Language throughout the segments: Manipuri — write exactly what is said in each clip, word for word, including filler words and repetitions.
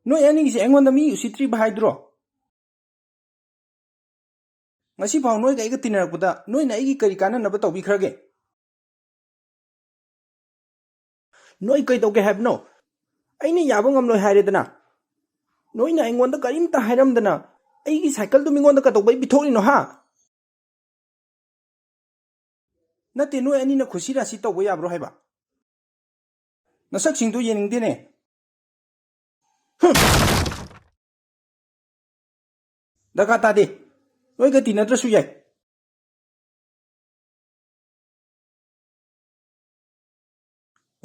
ꯅꯣꯏ ꯑꯅꯤꯒꯤꯁꯦ ꯑꯩꯉꯣꯟꯗ ꯃꯤ ꯎꯁꯤꯠꯇ꯭ꯔꯤꯕ ꯍꯥꯏꯗ꯭ꯔꯣ? ꯉꯁꯤꯐꯥꯎ ꯅꯣꯏꯒ ꯑꯩꯒ ꯇꯤꯟꯅꯔꯛꯄꯗ ꯅꯣꯏꯅ ꯑꯩꯒꯤ ꯀꯔꯤ ꯀꯥꯟꯅꯅꯕ ꯇꯧꯕꯤꯈ꯭ꯔꯒꯦ? ꯅꯣꯏ ꯀꯩꯗꯧꯒꯦ ꯍꯥꯏꯕꯅꯣ? ꯑꯩꯅ ꯌꯥꯕ ꯉꯝꯂꯣꯏ ꯍꯥꯏꯔꯦꯗꯅ꯫ ꯅꯣꯏꯅ ꯑꯩꯉꯣꯟꯗ ꯀꯔꯤꯝꯇ ꯍꯥꯏꯔꯝꯗꯅ ꯑꯩꯒꯤ ꯁꯥꯏꯀꯜꯗꯨ ꯃꯤꯉꯣꯟꯗ ꯀꯩꯗꯧꯕꯩ ꯄꯤꯊꯣꯛꯂꯤꯅꯣ, ꯍꯥ? ꯅꯠꯇꯦ, ꯅꯣꯏ ꯑꯅꯤꯅ ꯈꯨꯁꯤ ꯔꯥꯁꯤ ꯇꯧꯕ ꯌꯥꯕ꯭ꯔꯣ ꯍꯥꯏꯕ? ꯅꯁꯛꯁꯤꯡꯗꯨ ꯌꯦꯡꯅꯤꯡꯗꯦꯅꯦ꯫ ꯍꯨꯝ! ꯗꯔꯀꯥꯔ ꯇꯥꯗꯦ꯫ ꯅꯣꯏꯒ ꯇꯤꯟꯅꯗ꯭ꯔꯁꯨ ꯌꯥꯏ꯫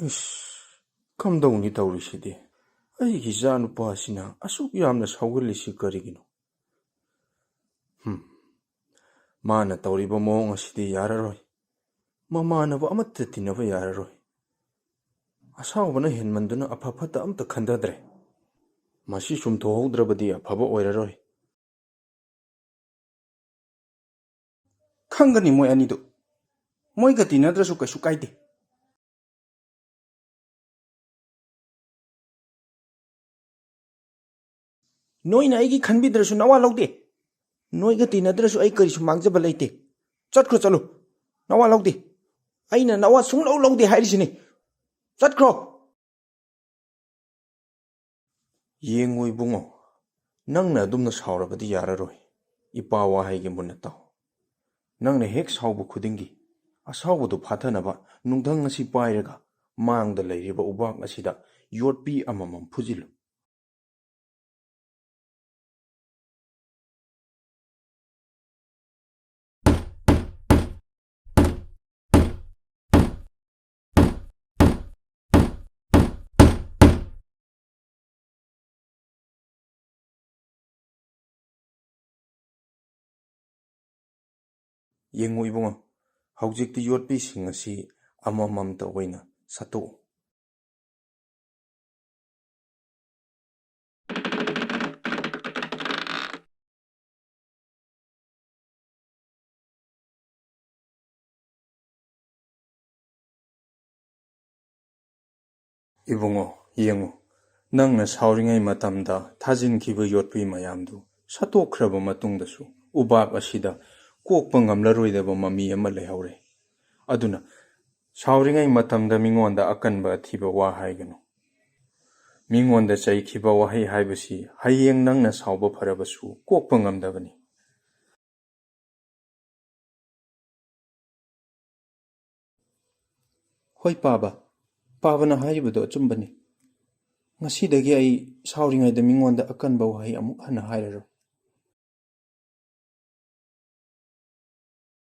ꯏꯁ, ꯀꯝꯗꯧꯅꯤ ꯇꯧꯔꯤꯁꯤꯗꯤ? ꯑꯩꯒꯤ ꯏꯆꯥꯅꯨꯄꯥꯁꯤꯅ ꯑꯁꯨꯛ ꯌꯥꯝꯅ ꯁꯥꯎꯒꯜꯂꯤꯁꯤ ꯀꯔꯤꯒꯤꯅꯣ? ꯍꯨꯝ, ꯃꯥꯅ ꯇꯧꯔꯤꯕ ꯃꯑꯣꯡ ꯑꯁꯤꯗꯤ ꯌꯥꯔꯔꯣꯏ꯫ ꯃꯃꯥꯟꯅꯕ ꯑꯃꯠꯇ ꯇꯤꯟꯅꯕ ꯌꯥꯔꯔꯣꯏ꯫ ꯑꯁꯥꯎꯕꯅ ꯍꯦꯟꯃꯟꯗꯨꯅ ꯑꯐ ꯐꯠꯇ ꯑꯝꯇ ꯈꯟꯊꯗ꯭ꯔꯦ꯫ ꯃꯁꯤ ꯁꯨꯝ ꯊꯣꯛꯍꯧꯗ꯭ꯔꯕꯗꯤ ꯑꯐꯕ ꯑꯣꯏꯔꯔꯣꯏ꯫ ꯈꯪꯒꯅꯤ ꯃꯣꯏ ꯑꯅꯤꯗꯨ꯫ ꯃꯣꯏꯒ ꯇꯤꯟꯅꯗ꯭ꯔꯁꯨ ꯀꯩꯁꯨ ꯀꯥꯏꯗꯦ꯫ ꯅꯣꯏꯅ ꯑꯩꯒꯤ ꯈꯟꯕꯤꯗ꯭ꯔꯁꯨ ꯅꯋꯥ ꯂꯧꯗꯦ꯫ ꯅꯣꯏꯒ ꯇꯤꯟꯅꯗ꯭ꯔꯁꯨ ꯑꯩ ꯀꯔꯤꯁꯨ ꯃꯥꯡꯖꯕ ꯂꯩꯇꯦ꯫ ꯆꯠꯈ꯭ꯔꯣ, ꯆꯠꯂꯨ꯫ ꯅꯋꯥ ꯂꯧꯗꯦ꯫ ꯑꯩꯅ ꯅꯋꯥ ꯁꯨꯡꯂꯧ ꯂꯧꯗꯦ ꯍꯥꯏꯔꯤꯁꯤꯅꯤ꯫ ꯆꯠꯈ꯭ꯔꯣ꯫ ꯌꯦꯡꯉꯨ ꯏꯕꯨꯡꯉꯣ, ꯅꯪꯅ ꯑꯗꯨꯝꯅ ꯁꯥꯎꯔꯕꯗꯤ ꯌꯥꯔꯔꯣꯏ꯫ ꯏꯄꯥ ꯋꯥꯍꯩꯒꯤ ꯃꯨꯟꯅ ꯇꯥꯎ꯫ ꯅꯪꯅ ꯍꯦꯛ ꯁꯥꯎꯕ ꯈꯨꯗꯤꯡꯒꯤ ꯑꯁꯥꯎꯕꯗꯨ ꯐꯥꯊꯅꯕ ꯅꯨꯡꯊꯪ ꯑꯁꯤ ꯄꯥꯏꯔꯒ ꯃꯥꯡꯗ ꯂꯩꯔꯤꯕ ꯎꯕꯥꯛ ꯑꯁꯤꯗ ꯌꯣꯠꯄꯤ ꯑꯃꯃꯝ ꯐꯨꯖꯤꯜꯂꯨ꯫ ꯌꯦꯡꯉꯨ ꯏꯕꯨꯡꯉꯣ, ꯍꯧꯖꯤꯛꯇꯤ ꯌꯣꯠꯄꯤꯁꯤꯡ ꯑꯁꯤ ꯑꯃꯃꯝꯇ ꯑꯣꯏꯅ ꯁꯠꯇꯣꯛꯎ꯫ ꯏꯕꯨꯡꯉꯣ, ꯌꯦꯡꯉꯨ, ꯅꯪꯅ ꯁꯥꯎꯔꯤꯉꯩ ꯃꯇꯝꯗ ꯊꯥꯖꯤꯟꯈꯤꯕ ꯌꯣꯠꯄꯤ ꯃꯌꯥꯝꯗꯨ ꯁꯠꯇꯣꯛꯈ꯭ꯔꯕ ꯃꯇꯨꯡꯗꯁꯨ ꯎꯕꯥꯛ ꯑꯁꯤꯗ ꯀꯣꯛꯄ ꯉꯝꯂꯔꯣꯏꯗꯕ ꯃꯃꯤ ꯑꯃ ꯂꯩꯍꯧꯔꯦ꯫ ꯑꯗꯨꯅ ꯁꯥꯎꯔꯤꯉꯩ ꯃꯇꯝꯗ ꯃꯤꯉꯣꯟꯗ ꯑꯀꯟꯕ ꯑꯊꯤꯕ ꯋꯥ ꯍꯥꯏꯒꯅꯨ꯫ ꯃꯤꯉꯣꯟꯗ ꯆꯩꯈꯤꯕ ꯋꯥꯍꯩ ꯍꯥꯏꯕꯁꯤ ꯍꯌꯦꯡ ꯅꯪꯅ ꯁꯥꯎꯕ ꯐꯔꯕꯁꯨ ꯀꯣꯛꯄ ꯉꯝꯗꯕꯅꯤ꯫ ꯍꯣꯏ ꯄꯥꯕ, ꯄꯥꯕꯅ ꯍꯥꯏꯔꯤꯕꯗꯣ ꯑꯆꯨꯝꯕꯅꯤ꯫ ꯉꯁꯤꯗꯒꯤ ꯑꯩ ꯁꯥꯎꯔꯤꯉꯩꯗ ꯃꯤꯉꯣꯟꯗ ꯑꯀꯟꯕ ꯋꯥꯍꯩ ꯑꯃꯨꯛ ꯍꯟꯅ ꯍꯥꯏꯔꯔꯣꯏ꯫